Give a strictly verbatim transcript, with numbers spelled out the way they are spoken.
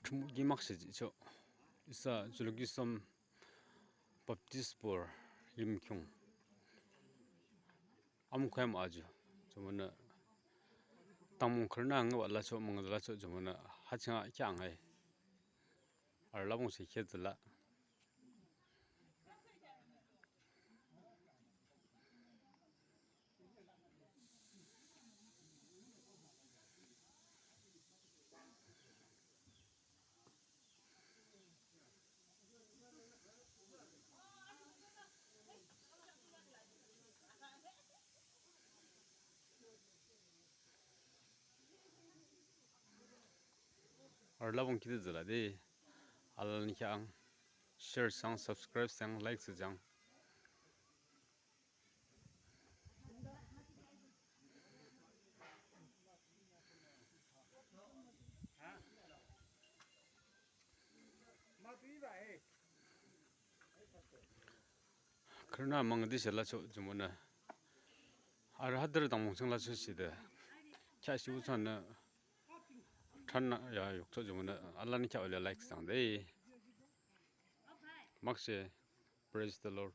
Tümü ki makshe jihchoh. Isa Jolokisom Baptist Borü Yimkhiung amükhüh ma aju. Jumonü dangpung khürünü ngübah lachoh, müngühde lachoh, jumonü ha ching-a kheahang ai. Arü labong she khetsülah. Arü labong khide tsülah de. Alala nü kheahang. Share thsang, subscribe thsang, like thsüjang. Khürünü müngühde she lachoh jumonü. Arü hadürü dangpung ching lachoh shide. Kheahshihpü thsanü. Thanü ya yukchoh jumonü. Alala nü kheah le like thsang de. Makshe. Praise the Lord.